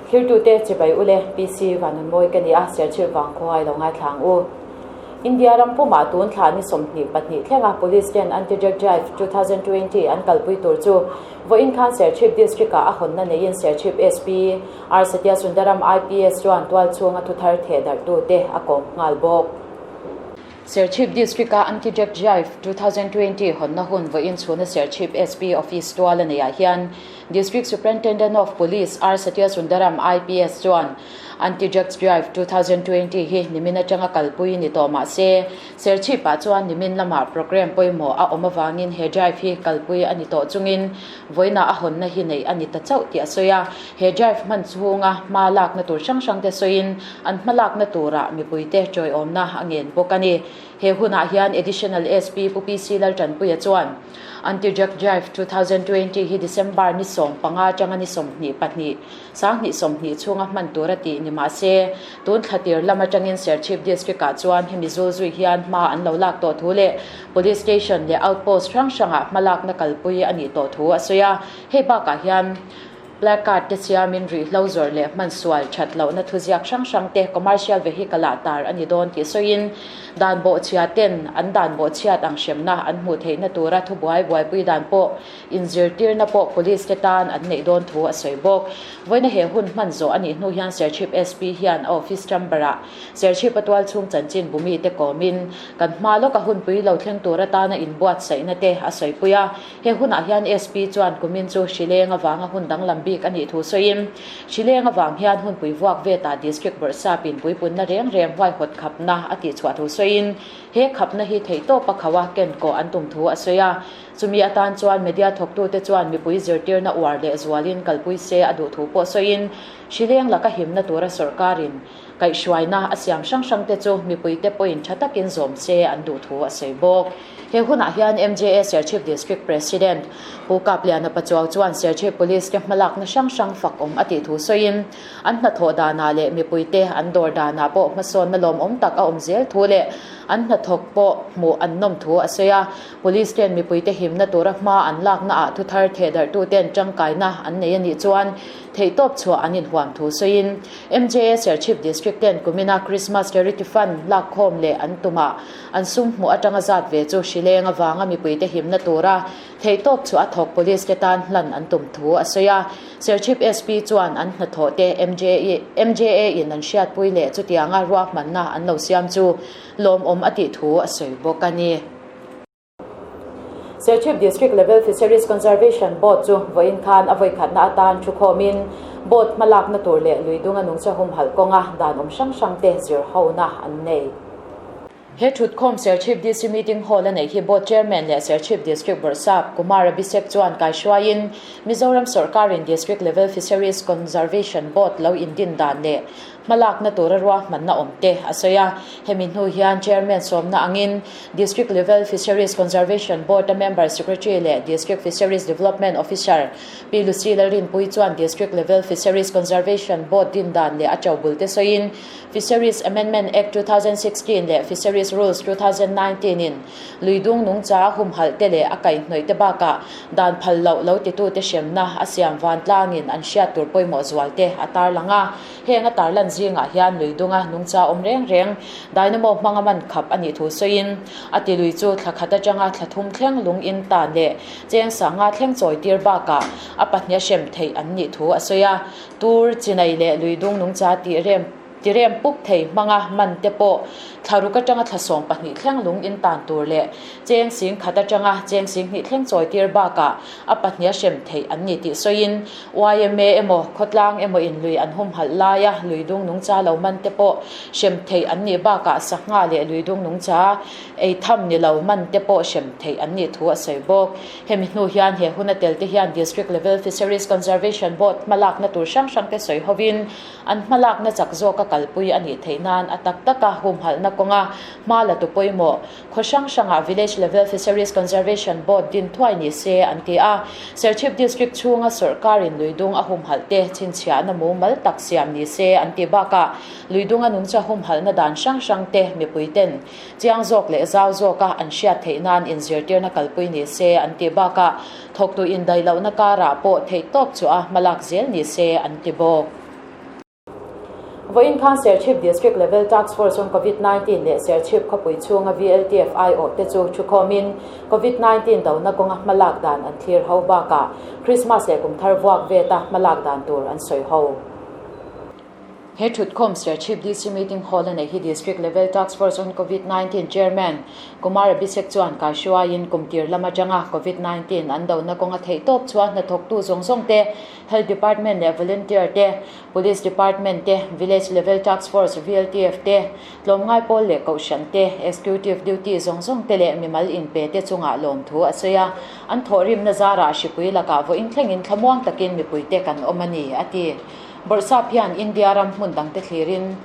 Thirtute chibai ule PC Vanunmawi ka ni a, Serchhip vangkhua i lo ngaithla ang u. India ram pumah tun thla ni 22 thlenga Police ten Anti-Drug Drive 2020 an kalpui tur chu vawiin khan Serchhip District-ah a hawnna neiin Serchhip SP R Satya Sundaram IPS chuan tualchhunga thuthar thehdarhtute a kawm nghal bawk. Serchhip District-a Anti-Drug Drive 2020 hawnna hun vawiin chhuna Serchhip SP Office tual a neiah hian District Superintendent of Police R Satya Sundaram IPS chuan Anti-Drugs Drive 2020 hi nimin atanga kalpui ni tawh mah se Serchhip-ah chuan nimin lamah programme pawimawh a awm avangin he drive hi kalpui a ni tawh chungin vawiinah a hawnna hi neih a ni ta chauh tih a sawi a. He drive hman chhunga hma lakna tur hrang hrangte sawiin an hma lakna turah mipuite tawiawmna a ngen bawk a ni. He hunah hian Additional SP Pu PC Laltanpuia chuan Anti-Drug Drive 2020 hi December ni 15 atanga ni 22, 2020 chhunga hman tur a tih ni mah se, tun thla tir lam atangin Serchhip District-ah chuan hemi zul zui hian hma an lo lak tawh thu leh Police Station leh Outpost hrang hrangah hma lakna kalpui a nih tawh thu a sawi a. Hei bakah hian Placard te siamin rihlo zawrh leh hmansual that lohna thuziak hrang hrang te commercial vehicle ah tar a ni dawn tih sawiin dan bawhchhia ten an dan bawhchhiat ang hremna an hmuh theihna tura thubuai buaipui dan pawh inzirtirna pawh police te tan an neih dawn thu a sawi bawk. Vawiina he hun hman zawh a nih hnu hian Serchhip SP hian a office chamber ah Serchhip a tualchhung chanchin bumi te kawmin kan hma lawka hunpui lo thleng tur atana inbuatsaihna te a sawipui a. He hunah hian SP chuan kumin chu Hrileng avanga hun danglam bik a nih thu sawiin, Hrileng avang hian hunpui vuak vetah District Bawrhsapin puipunna reng reng huaihawt khapna a tihchhuah thu sawiin, he khapna hi theihtawpa khaua ken kawh an tum thu a sawi a. Chumi atan chuan media thawktute chuan mipui zirtirna uar leh zualin kalpui se a duh thu pawh sawiin, Hrileng laka himna tura sawrkarin Kaihhruaina a siam hrang hrang te chu mipuite pawhin tha takin zawm se an duh thu a sawi bawk. He hunah hian MJA Serchhip District President Pu Kapliana Pachuau chuan Serchhip Police te hmalakna hrang hrang fak awm a tih thu sawiin an hnathawh danah leh mipuite an dawr danah pawh hmasawnna lawmawm tak a awm zel thu leh an hnathawk pawh hmuh an nawm thu a sawi a. Police ten mipuite himna tura hma an laknaah thuthar thehdarhtuten tangkaina an nei a nih chuan theihtawp chhuah an inhuam thu sawiin MJA Serchhip District ten kumina Christmas Charity Fund lakkhawm leh an tumah an sum hmuh atanga zat ve chu hrileng avanga mipuite himna tura theihtawp chhuah a thawk Police te tan hlan an tum thu a sawi a. Serchhip SP chuan an hnathawh te MJA in an hriatpui leh chutianga ruahmanna an lo siam chu lawmawm a tih thu a sawi bawk a ni. Serchhip District Level Fisheries Conservation Board chu vawiin khan a vawikhatna atan thukhawmin Board hmalakna tur leh luidunga nungcha humhalh kawnga dan awm hrang hrang te zirhona an nei. He thutkhawm Serchhip DC Meeting Hall a neih hi Board Chairman leh Serchhip District Bawrhsap Kumar Abhishek chuan kaihruaiin Mizoram sawrkarin District Level Fisheries Conservation Board lo indin dan leh Hmalakna tura ruahmanna awm te a sawi a. Hemi hnu hian Chairman sawmna angin District Level Fisheries Conservation Board-a Member Secretary leh District Fisheries Development Officer Pi Lucy Lalrinpuii chuan District Level Fisheries Conservation Board din dan leh a tobul te sawiin Fisheries Amendment Act 2016 leh Fisheries Rules 2019 in Luidung nungcha humhalh te leh a kaihhnawih te bakah dan phal loh lo titute hremna a siam vantlangin an hriat tur pawimawh zual te a tarlang a. Heng a tarlan zingah hian luidunga nungcha awm reng reng dynamo hmanga man khap a nih thu sawiin a ti lui chu thla khat atanga thla thum thleng lung in tan leh cheng sanga thleng chawi tir bakah a pahnih a hrem theih an nih thu a sawi a. Tur, chinai leh luidung nungcha tih rem Ti rem puk thei hmanga man te pawh thla ruk atanga thla 12 thleng lung in tan tur leh cheng sing khat atanga cheng sing hnih thleng chawi tir bakah a pahnih a hrem theih an ni tih sawiin YMA emaw khawtlang emaw in lui an humhalh laia luidung nungcha lo man te pawh hrem theih an nih bakah sangha leh luidung nungcha ei tham ni lo man te pawh hrem theih an nih thu a sawi bawk. Hemi hnu hian he huna tel te hian District Level Fisheries Conservation Board hmalakna tur hrang hrang te sawi hovin An hmalakna chak zawka kalpui a nih theih nan a tak taka humhalhna kawnga hma la tu pawimawh khaw hrang hrangah Village Level Fisheries Conservation Board din thuai ni se an ti a. Serchhip District chhunga sawrkarin luidung a humhalh te chhinchhiahna mumal tak siam ni se an tih bakah luidunga nungcha humhalhna dan hrang hrang te mipui ten chiang zawk leh zau zawka an hriat theih nan inzirtirna kalpui ni se an tih bakah Thawktu indaih lohna karah pawh theihtawp chu a hmalak zel ni se an ti bawk. Vawiin khan Serchhip District Level Task Force on Covid 19 leh Serchhip khawpui chhunga VLTF aiawh te chu thukhawmin Covid 19 dona kawnga hmalak dan an thlir ho bakah Krismas leh kumthar vuak veta hmalak dan tur an sawi ho. He thutkhawm Serchhip DC Meeting Hall a neih hi District Level Task Force on Covid 19 Chairman Kumar Abhishek chuan kaihruaiin kum tir lam atanga Covid 19 an dona kawnga theihtawp chuan hnathawktu zawng zawng te, Health Department leh Volunteer te, Police Department te, Village Level Task Force, VLTF, te, tlawmngai pawl leh kohhran te, Executive Duty zawng zawng te leh mimal inpe te chungah lawmthu a sawi a. An thawhrimna zarah hripui lakah vawiin thlengin thlamuang takin mipuite kan awm a ni, a ti. Bawrhsap hian India ram hmun dangte thlirin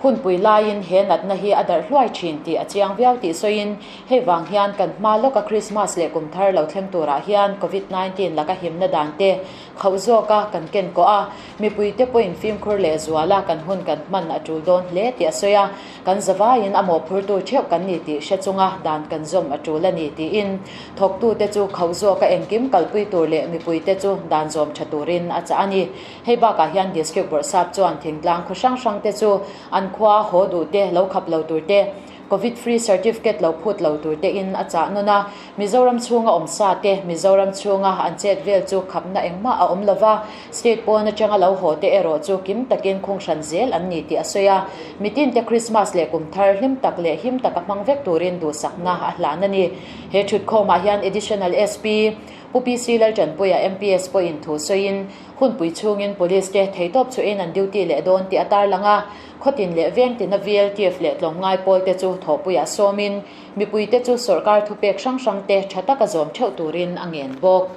hunpui laiin he natna hi a darh hluai thin tih a chiang viau tih sawiin hei vang hian kan hma lawka Krismas leh kum thar lo thleng turah hian Covid 19 laka himna dan te khauh zawka kan ken kawh a, mipuite pawhin fimkhur leh zuala kan hun kan hman a tul dawn hle tih a sawi a, kan zavaiin a mawhphurtu theuh kan ni tih hre chunga dan kan zawm a tul a ni tiin thawktute chu khauh zawka engkim kalpui tur leh mipuite chu dan zawm tha turin a chah a ni. Hei bakah hian District Bawrhsap chuan thingtlang khaw hrang hrangte chu an khua haw duhte lo khap lo turte, Covid free certificate lo phut lo tur te in a chah nawn a, Mizoram chhunga awm sa te, Mizoram chhunga an chet vel chu khapna engmah a awm lova, state pawn atanga lo haw te erawh chu kim takin khung hran zel an ni tih a sawi a, mitin te Krismas leh kum thar hlim tak leh him taka hmang vek turin duhsakna a hlan a ni. He thutkhawmah hian Additional SP Pu PC Laltanpuia MPS pawhin thu sawiin hunpui chhungin Police te theitawp chhuahin an duty leh dawn tih a tarlang a, Khawtin leh vengtina VLTF leh tlawmngai pawlte chu thawhpuiah sawmin, mipuite chu sawrkar thupek hrang hrangte tha taka zawm theuh turin a ngen bawk.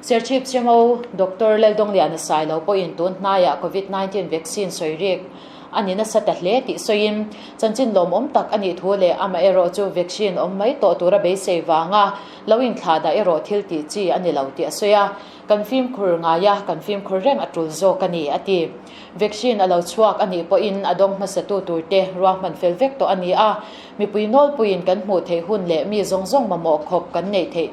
Serchhip CMO Doctor Laldawngliana Sailo pawhin tun hnaiah Covid 19 vaccine sawi rik a ni nasa ta hle tih sawiin, chanchin lawmawm tak a nih thu leh amaherawh chu vaccine awm mai tawh tura beisei vanga lo inthlah dah erawh thil tih chi a ni lo tih a sawi a, kan fimkhur ngaia kan fimkhur reng a tul zawk a ni, a ti. Vaccine a lo chhuak a nih pawhin a dawng hmasatu turte ruahman fel vek tawh a ni a, mipui nawlpuiin kan hmuh theih hun leh mi zawng zawng mamawh khawp kan neih theih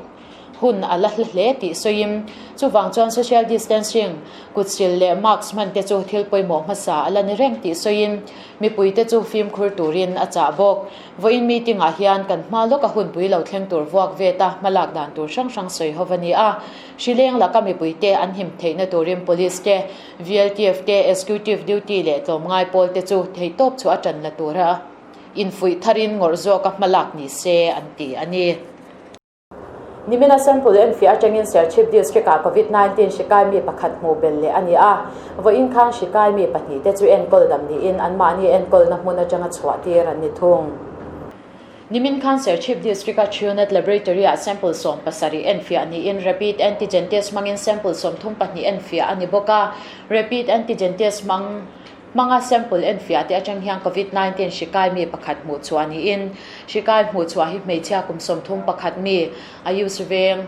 hun a la hla hle tih sawiin chuvang chuan social distancing, kutsil leh mask hman te chu thil pawimawh hmasa a la ni reng tih sawiin mipuite chu fimkhur turin a chah bawk. Vawiin meeting ah hian kan hma lawka hunpui lo thleng tur vuak vet a hmalak dan tur hrang hrang sawi ho a ni a, hrileng laka mipuite an him theihna turin police te, VLTF te, Executive Duty leh tlawmngai pawl te chu theihtawp chu a tan la tura infuih tharin ngawrh zawka hmalak ni se an ti a ni. Nimina sample enfiah atangin Serchhip District-ah Covid 19 hrikai mi pakhat hmuh belh leh a ni a, vawiin khan hrikai mi pahnihte chu enkawl dam niin anmahni enkawlna hmun atanga chhuah tir an ni thung. Nimin khan Serchhip District-a Truenat Laboratory-ah sample 17 enfiah niin Rapid Antigen Test hmangin sample 32 enfiah a ni bawk a. Rapid Antigen Test hmang hmanga sample enfiah te atang hian Covid 19 hri kai mi pakhat hmuh chhuah niin hri kai hmuh chhuah hi hmeichhia kum 31 mi Ayush Veng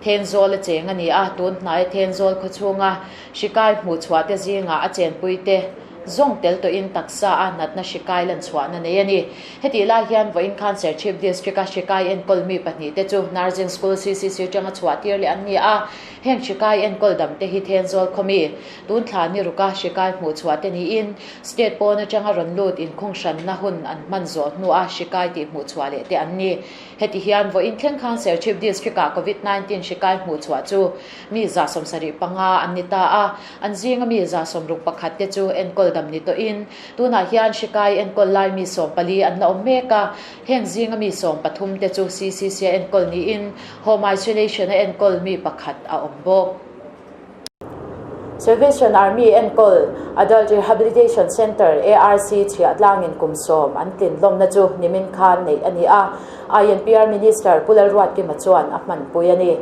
Thenzawl a cheng a ni a, tun hnaia Thenzawl khawchhunga hri kai hmuh chhuah te zingah a chenpui te zawng tel tawhin taksa a natna hri kai lan chhuahna nei a ni. Hetih lai hian vawiin khan Serchhip District-a hri kai enkawl mi pahnih te chu Nursing School CCC atanga chhuah tir leh an ni a, heng hri kai enkawl dam te hi Thenzawl khaw mi tun thla ni ruka hri kai hmuh chhuah te niin State pawn atanga rawn lut inkhung hranna hun an hman zawh hnua hri kai tih hmuh chhuah leh te an ni. Heti hian vawiin thleng khan Serchhip District-ah Covid 19 hri kai hmuh chhuah chu mi 75 an ni ta a, an zinga mi 61 te chu enkawl dam ni tawhin tunah hian hri kai enkawl lai mi 14 an la awm mek a, heng zinga mi 13 te chu CCC-a enkawl niin Home Isolation-a enkawl mi pakhat a awm bawk. Salvation Army enkawl Adult Rehabilitation Centre, ARC, chhiah tlangin kum sawm an tlin hlawmna chu nimin khan neih a ni a, INPR Minister Pu Lalruatkima chuan a hmanpui a ni.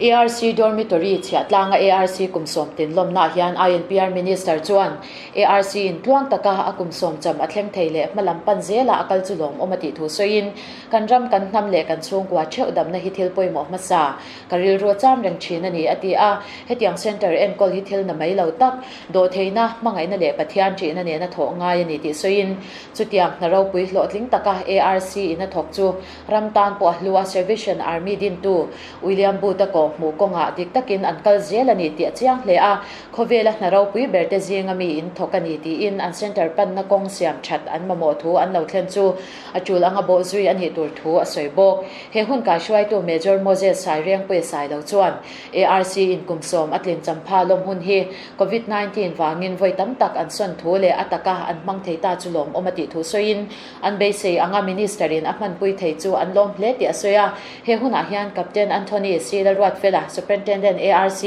ARC Dormitory chhiah tlanga ARC kum sawm tlin hlawmnaah hian INPR Minister chuan ARC in tluang taka a kum sawm cham a thleng thei leh hmalam pan zela a kal chu lawmawm a tih thu sawiin, Kan ram, kan hnam leh kan chhungkua theuh damna hi thil pawimawh hmasa Ka rilru a cham reng thin a ni, a ti a. Hetiang centre enkawl hi thil na mai lo tak, dawhtheihna, hmangaihna leh Pathian ṭihna nena thawh ngai a ni tih sawiin, chutiang hna ropui hlawhtling taka ARC in a thawk chu ram tan pawh a hlu a, Salvation Army dintu William Booth-a kawh. kawhhmuh kawngah dik takin an kal zel a ni tih a chiang hle a, khawvela hna ropui berte zinga mi in thawk a ni tiin an centre panna kawng siam that an mamawh thu an lo thlen chu a tul anga bawh zui a nih tur thu a sawi bawk. He hun kaihruaitu Major Moses Sairengpuia Sailo chuan ARC in kum sawm a tlin champha lawm hun hi Covid 19 vangin vawi tam tak an sawn thu leh a taka an hmang thei ta chu lawmawm a tih thu sawiin an beisei anga Minister in a hmanpui thei chu an lawm hle tih a sawi a. He hunah hian Captain Anthony C Lalruatfela, Superintendent ARC,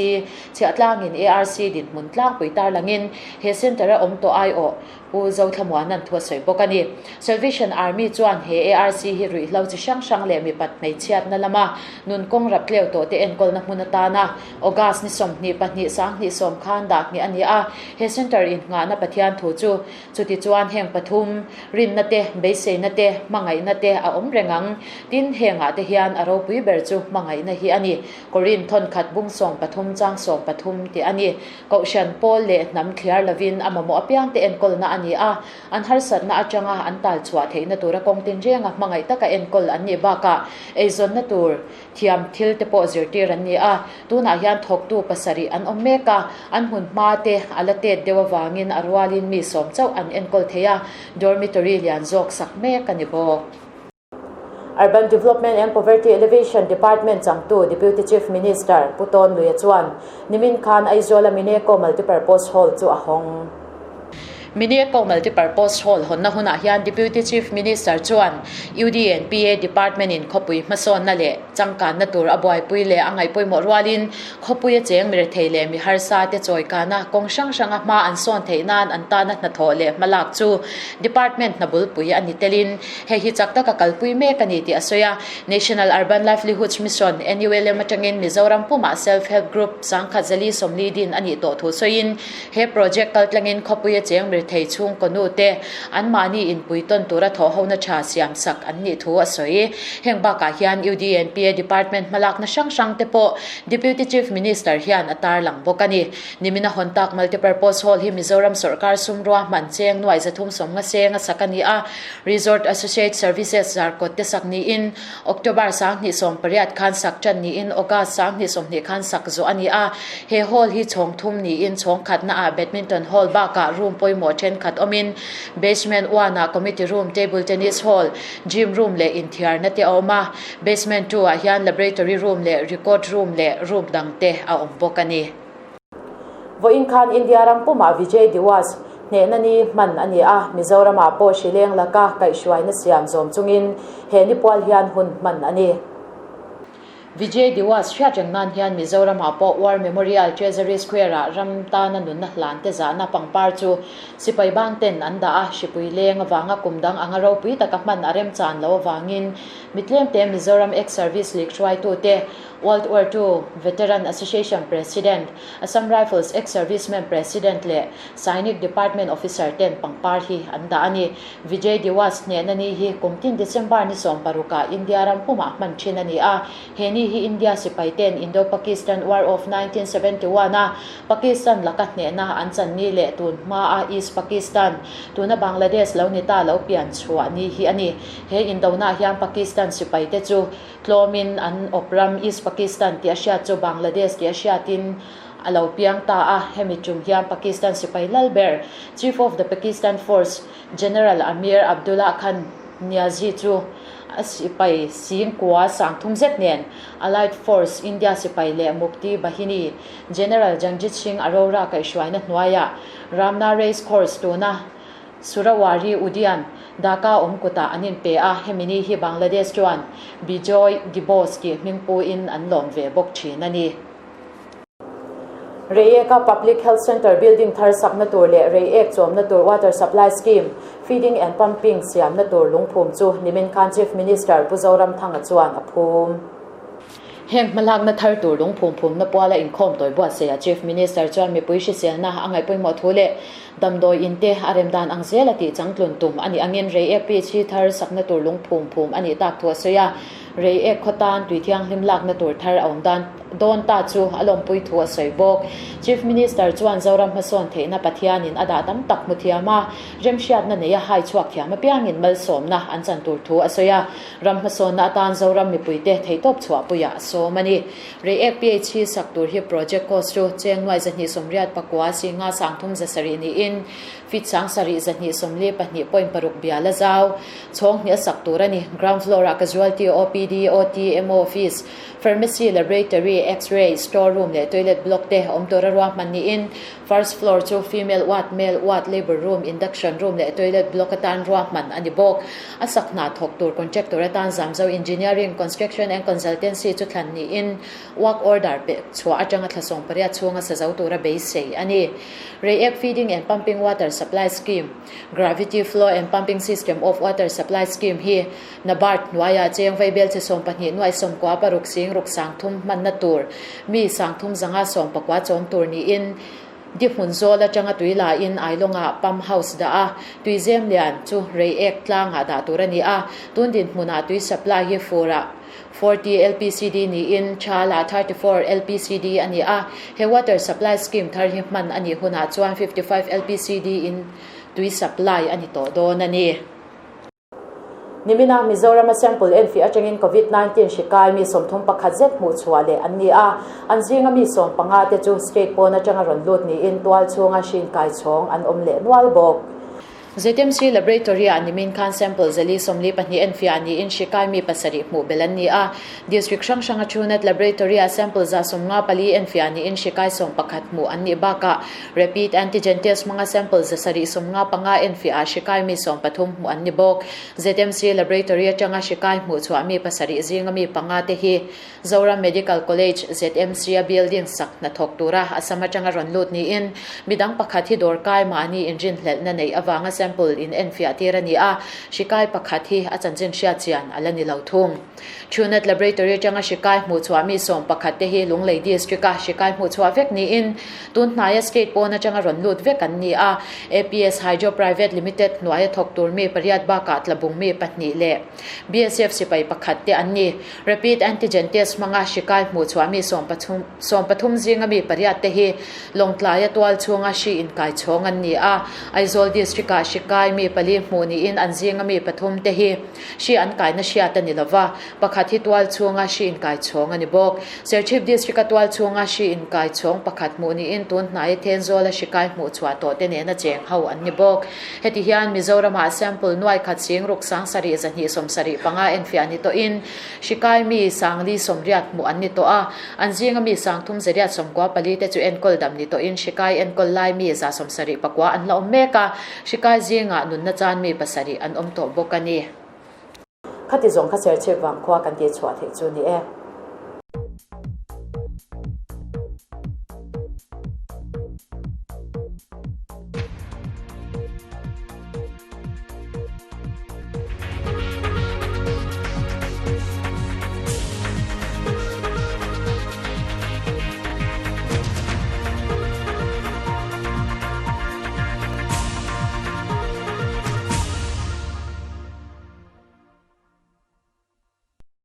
Chhiahtlangin ARC dinhmun tlangpui tarlangin he centre a awm tawh aiawh Pu Zothlamuana'n thu a sawi bawk a ni. Salvation Army chuan he ARC hi ruihhlo chi hrang hrang leh mipat hmeichhiatna lama nun kawng rap tleu tawh te enkawlna hmun atana August ni 22 2010 khan dah hnih a ni a. He centre innghahna Pathian thu chu chuti chuan heng pathum, rinna te, beiseina te, hmangaihna te a awm reng ang. Tin, hengah te hian a ropui ber chu hmangaihna hi a ni. Korin thawnkhat bung 13 chang 13 tih a ni. Kohhran pawl leh hnam thliar lovin a mamawh apiangte enkawlna a ni a, an harsatna atanga an tal chhuah theihna tura kawng tinrenga hmangaih taka enkawl an nih bakah eizawnna tur thiam thil te pawh zirtir an ni a. Tunah hian thawktu pasarih an awm mek a, an hmun hma te a la tet deuh avangin a rualin mi sawm chauh an enkawl thei a, dormitory lian zawk sak mek a ni bawk. Urban Development and Poverty Alleviation Department changtu Deputy Chief Minister Pu Tawn Luia chuan nimin khan Aizawla Mineco Multipurpose Hall chu a hawng. Mineco Multipurpose Hall hawnna hunah hian Deputy Chief Minister chuan UDNPA Department-in khawpui hmasawnna leh changkanna tur a buaipui leh a ngaihpawimawh rualin khawpuia cheng mirethei leh mi harsa te chawikana kawng hrang hranga hma an sawn theih nan an tana hnathawh leh hmalak chu Department hna bulpui a ni telin hei hi chak taka kalpui mek a ni tih a sawi a. National Urban Livelihoods Mission, NULM, atangin Mizoram pumah Self Help Group sangkhat zali sawmli din a nih tawh thu sawiin he project kaltlangin khawpuia cheng mirethei chhungkaw nu te anmahni inpui tawn tura thawhhona tha siam sak an nih thu a sawi. Heng bakah hian UDNPA Department hmalakna hrang hrang te pawh Deputy Chief Minister hian a tarlang bawk a ni. Nimina hawn tak Multipurpose Hall hi Mizoram sawrkar sumrua hman cheng nuai 350 seng a sak a ni a, Resort Associate Services zarkawt te sak niin October 2018 khan sak tan niin August 2020 khan sak zawh a ni a. He hall hi chhawng thum niin chhawng khatnaah Badminton Hall bakah room pawimawh thenkhat awmin Basement one ah Committee Room, Table Tennis Hall, Gym Room leh inthiarna te a awm a. Basement two ah hian Laboratory Room leh Record Room leh room dang te a awm bawk a ni. Vawiin khan India ram pumah Vijay Diwas hnehna ni hman a ni a, Mizoramah pawh hrileng laka kaihhruaina siam zawm chungin he ni pual hian hun hman a ni. Vijay Diwas hriat reng nan hian Mizoramah pawh War Memorial Treasury Square-ah ram tana nunna hlan te zahna pangpar chu sipai bang ten an dah a, hripui leng avanga kum dang anga ropui taka hman a remchan lo avangin mitlemte Mizoram Ex-Service League hruaitute World War II Veteran Association President, Assam Rifles Ex-Servicemen President leh Sainik Department Officer ten pangpar hi an dah a ni. Vijay Diwas hnehna ni hi kum tin December ni 16 ah India ram pumah hman thin a ni a. He ni hi India sipai ten Indo-Pakistan War of 1971 a Pakistan laka hnehna an chan ni leh tun hma a East Pakistan, tuna Bangladesh lo ni ta lo pian chhuah ni hi a ni. He indona hian Pakistan sipai te chu Tlawmin an awp ram East Pakistan tih a hriat chu Bangladesh tih a hriatin a lo piang ta a, hemi tum hian Pakistan sipai lal ber Chief of the Pakistan Force General Amir Abdullah Khan Niazi chu a sipai sing kua sang thum zet nen Allied Force India sipai leh Mukti Bahini General Jangjit Singh Arora kaihhruaina hnuaiah Ramna Race Course tuna Surawari Udyan, Dhaka awm kutah an inpe a, hemi ni hi Bangladesh chuan Bijoy Dibos tih hmingpuiin an lawm ve bawk thin a ni. Reiek-a Public Health Centre building thar sakna tur leh Reiek chawmna tur Water Supply Scheme, Feeding and Pumping siamna tur lungphum chu nimin khan Chief Minister Pu Zoramthanga chuan a phum. Heng hmalakna thar tur lungphum phumna puala inkhawm tawi buatsaih Chief Minister chuan mipui hriselna a ngaihpawimawh thu leh damdawi in te a rem dan ang zel a tih changtlun tum a nih angin Reiek PHC thar sakna tur lungphum phum a nih tak thu a sawi a. Reiek khaw tan tui thianghlim lakna tur thar a awm dan. dawn ta chu a lawmpui thu a sawi bawk. Chief Minister chuan Zoram hmasawn theihna Pathianin a dah tam tak hmu thiam a, remhriatna neia hai chhuak thiam apiangin malsawmna an chan tur thu a sawi a, ram hmasawnna atan Zoram mipuite theihtawp chhuahpuiah a sawm a ni. Reiek PHC sak tur hi project cost chu cheng nuai 289 singa 30 7 niin feet 7 242.6 bial a zau. Chhawng hnih a sak tur a ni. Ground floor ah casualty, OPD, OT, MO office, pharmacy, laboratory, X-ray, store room leh toilet block te awm tur a ruahman niin first floor chu female ward, male ward, labour room, induction room leh toilet block atan ruahman a ni bawk. A sak hna thawk tur contractor atan Zamzo Engineering, Construction and Consultancy chu thlan niin work order pek chhuah atanga thla 18 chhunga sa zo tura beisei a ni. Reiek Feeding and Pumping Water Supply Scheme, Gravity Flow and Pumping System of Water Supply Scheme hi NABARD hnuaiah cheng vaibel chi 12 nuai 96 sing ruk 30 hmanna tur mi 30 zanga 19 chawm tur niin di hmun zawl atanga tui lain Ailawngah pump house dah a, tui zem lian chu Reiek tlangah dah tur a ni a, tun dinhmunah tui supply hi furah 40 LPCD niin Thalah 34 LPCD a ni a, he water supply scheme thar hi hman a nih hunah chuan 55 LPCD in tui supply a ni tawh dawn a ni. Nimina Mizorama sample enfiah atangin Covid 19 hri kai mi 31 zet hmuh chhuah leh an ni a, an zinga mi 15 te chu state pawn atanga rawn lut niin tual chhunga hri inkai chhawng an awm leh nual bawk. ZMC Laboratory-ah nimin khan sample 442 enfiah niin hri kai mi 7 hmuh belh an ni a. District hrang hranga Truenat Laboratory-ah sample 154 enfiah niin hri kai 11 hmuh an nih bakah rapid antigen test hmanga sample 755 enfiah ah hri kai mi 13 hmuh an ni bawk. ZMC Laboratory atanga hri kai hmuh chhuah mi 7 zinga mi 5 te hi Zoram Medical College, ZMC, a building sak hnathawk tura Assam atanga rawn lut niin midang pakhat hi dawrkai mahni inrinhlelhna neih avanga sample in enfiah tir a ni a, hri kai pakhat hi a chanchin hriat chian a la ni lo thung. Truenat Laboratory atanga hri kai hmuh chhuah mi 11 te hi Lunglei District a hri kai hmuh chhuah vek niin tun hnaia state pawn atanga rawn lut vek an ni a, APS Hydro Private Limited hnuaia thawk tur mi pariat bakah tlabung mi pahnih leh BSF sipai pakhat te an ni. Rapid antigen test hmanga hri kai hmuh chhuah mi 13 zinga mi pariat te hi Lawngtlaia tual chhunga hri inkai chhawng an ni a. Aizawl District-ah hri kai mi pali hmuh niin an zinga mi pathum te hi hri an kaina hriat a ni lova, pakhat hi tual chhunga hri inkai chhawng a ni bawk. Serchhip District-a tual chhunga hri inkai chhawng pakhat hmuh niin tun hnaia Thenzawl-a hri kai hmuh chhuah tawh te nena cheng ho an ni bawk. Heti hian Mizoramah sample nuai khat sing ruk 7 275 enfiah ni tawhin hri kai mi 480 hmuh an ni tawh a, an zinga mi 394 te chu enkawl dam ni tawhin hri kai enkawl lai mi 79 an la awm mek a, hri kai zingah nunna chan mi 7 an awm tawh bawk a ni. Khati zawng kha Serchhip vangkhua kan tih chhuah theih chu ni e.